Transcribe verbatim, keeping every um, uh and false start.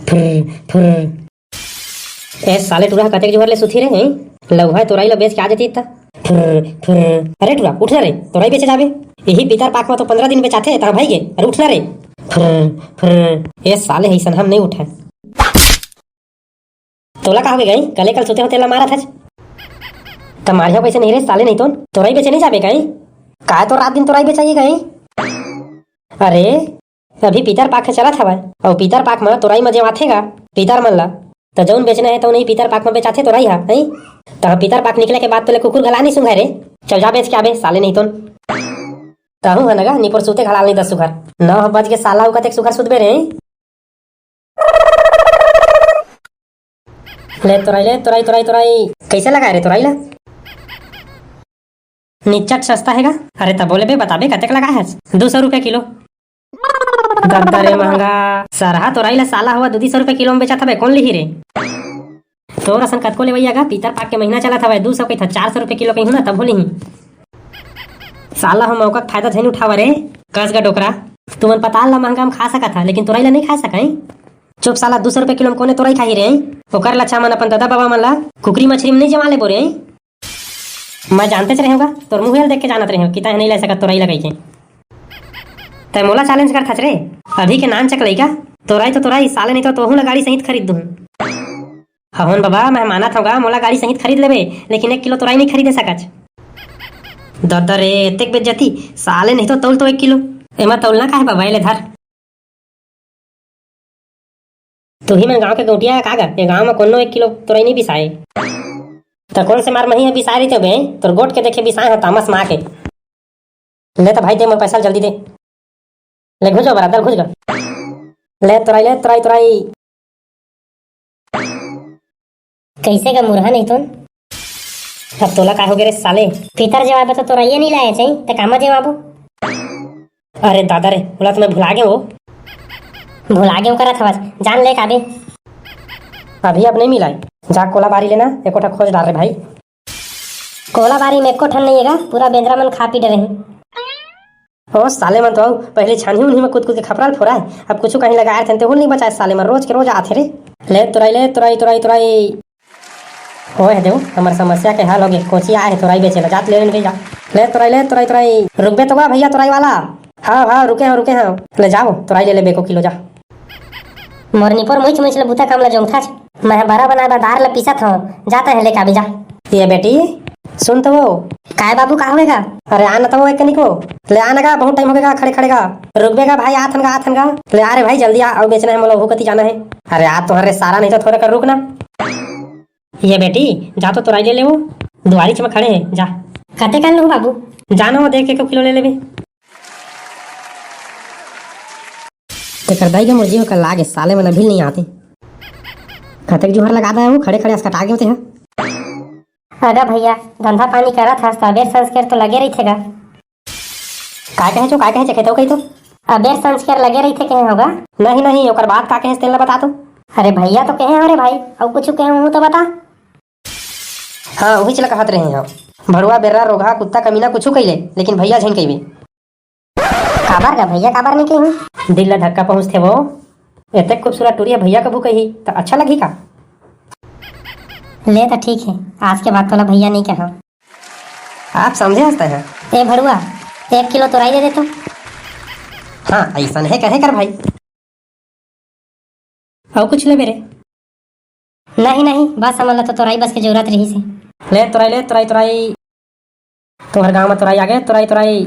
फुर, फुर। ए साले टुरा, कतेक जोहर ले सुती रे, हैं? लउहा तोरई ल बेच के आ जतिस त। फुर, फुर। अरे टुरा, उठ ना रे, तोरई बेचे जाबे। इही पितर पाख म तो पंद्रह दिन बेचाथे, तहाँ भई गे। अरे उठ ना रे। फुर, फुर। ए साले, अइसन हम नइ उठय। तोला का होगे गई? कले कल सुते हो तेला मारत हच। त मारिया पैसे नहीं रे साले, नहीं तो तोरई बेचे नहीं जाबे गई। काय तो रात दिन तोरई बेचाइए गई? अरे, अभी पितर पाख चलत हवय, अउ पितर पाख म तोरई म जेवाथे गा पितर मन ला, त जउन बेचना हे तउन ही पितर पाख म बेचाथे तोरई हा, नहीं? त पितर पाख निकले के बाद तोले कुकुर घला नहीं सुंघाय रे। चल जा बेच के आबे साले, नहीं तो। तहूँ ह न गा, निपोर सुते घला नहीं दस सुघर। नौ बज के साला, उ कतेक सुघर सुतबे रे। ले तोरई, ले तोरई, तोरई, तोरई। कइसे लगाय रे तोरई ला? निच्चट सस्ता हे गा। अरे तभो ले बे, बताबे कतेक लगाय हस? दू सौ रुपया किलो। दद्दा रे महंगा। सरहा तोरई ला साला हवा दू सौ रुपया किलो म बेचत हवे, कोन लिही रे? तोर असन कतको लेवइया गा, पितर पाख के महीना चलत हवय, दू सौ कहिथा, चार सौ रुपया किलो कहिहूँ ना, तभो लिही। साला हो मौका के फायदा झन उठावा रे, कस गा डोकरा। तुमन पताल ला महंगा म खा सकत हा, लेकिन तोरई ला नहीं खा सकय। चुप साला, दू सौ रुपया किलो म कोने तोरई खाही रे? ओकर लच्छा मन अपन ददा बाबा मन ला कुकरी मछरी म नहीं जमा लेबो रे। मैं जानतेच रहेंव गा, तोर मुँह ल देख के जानत रहेंव कि तैं नहीं ले सकत तोरई ला कहिके। तैं मोला challenge करथच रे? अभी के नान चक लइका, तोरई तो तोरई साले, नहीं तो तोहू ला गाड़ी सहित खरीद दूहूँ। हवन बाबा, मैं मानत हँव गा, मोला गाड़ी सहित खरीद लेबे, लेकिन एक किलो तोरई नहीं खरीदे सकच। दद्दा रे, एतेक बेज्जती साले, नहीं तो तौल तो एक किलो। एमा तौलना का हे बाबा, ए ले धर। तुही मन गांव के गौंटिया का गा? ये गांव म कोनो एक किलो तोरई नहीं बिसाए। त कोन से मार मही ह बिसाए रहिते बे? तोर गोट के देखे बिसाए हो तामस माँ के। ले त भाई दे मोर पैसा ल जल्दी दे। ले घुस गा बराबर, घुस गा। ले तोरई, ले तोरई, तोरई। कइसे गा मुरहा नहीं तो? अब तोला का होगे रे साले? पितर जेवाबे तो तोरई नहीं लाए चाही, त कामा जेवाबो? अरे दादा रे, ओला तो मैं भुला गेंव। भुला गेंव करत हवस, जा न ले के आबे। अभी अब नहीं मिलाय, जा कोला बारी ले ना, एको ठा खोज डार रे भाई। कोला बारी में एको ठन नहीं हे गा, पूरा बेंदरा मन खा पी डरे हे। ओ साले मन तो अउ पहले छानही उनही में कूद कूद के खपरा ल फोराय, अब कुछु कहीं लगाय रहथें तेहू ल नहीं बचाय साले मन, रोज के रोज आथे रे। ले तोरई, ले तोरई, तोरई, तोरई। ओए देव, हमर समस्या के हल होगे, कोची आए हे तोरई बेचे ला, जा त ले लेन बे जा। ले तोरई, ले तोरई, तोरई। रुकबे तो गा भैया तोरई वाला। हाँ, हाँ, रुके हँव, रुके हँव। ले जाओ, तोरई ले लेबे एको किलो जा। मोर निपोर मुइच मुइच ले बुता काम ला जोंगथाच। मैं ह बरा बनाए बर दार ला पीसत हँव, जा तैं ह लेके आबे जा। ये बेटी, सुन तो वो। काय बाबू, का होगे गा? अरे आ न तो वो एक कनिक वो। ले आ न गा, बहुत टाइम होगे गा खड़े खड़े गा। रुकबे गा भाई, आथन गा, आथन गा। ले आ रे भाई, जल्दी आ, अउ बेचना हे मोला, ओहू कती जाना हे। अरे आ तो हरे सारा, नहीं तो थोरे कर रुक ना। ये बेटी, जा तो तोरई ले ले वो। दुआरी म खड़े हे, जा। कते कन लूँ बाबू? जा न वो देख के एको किलो ले लेबे। तेकर दाई के मुर्जी हो कल लागे, साले मन अभी नहीं आते। कतेक जुहर लगा दे वो, खड़े खड़े असकटा गे होते हैं। अगा भैया, धंधा पानी करत हस त अबेर संस्कार तो लगे रहिथे गा। का कहे छो, का कहे छो, खेतौ कही तो? अबेर संस्कार लगे रहिथे कहे होगा। नहीं, नहीं, ओकर बाद का कहे तेन ला बता तो। अरे भैया तो कहे हो रे भाई, अउ कुछु कहे हूँ तो बता। हाँ, उही चला कहत रहे हो। भड़ुआ, बेर्रा, रोगहा, कुत्ता, कमीना, कुछु कही ले, लेकिन भैया झन कहिबे। काबर गा भैया, काबर नहीं कही? दिल ला धक्का पहुँचथे वो। एतेक खूबसूरत टुरी ह भैया कभू कही, त अच्छा लगही का? ले त ठीक हे, आज के बाद तोला भैया नहीं कहव। आप समझे हस तैं ह। ए भड़ुआ, एक किलो तोरई दे दे तो। हाँ, अइसन हे कहे कर भाई। अउ कुछ लेबे रे? नहीं, नहीं, बस हमन ला तो तोरई बस के जरूरत रहिस हे। ले तोरई, ले तोरई, तोरई। तोहर गांव म तोरई आगे, तोरई, तोरई।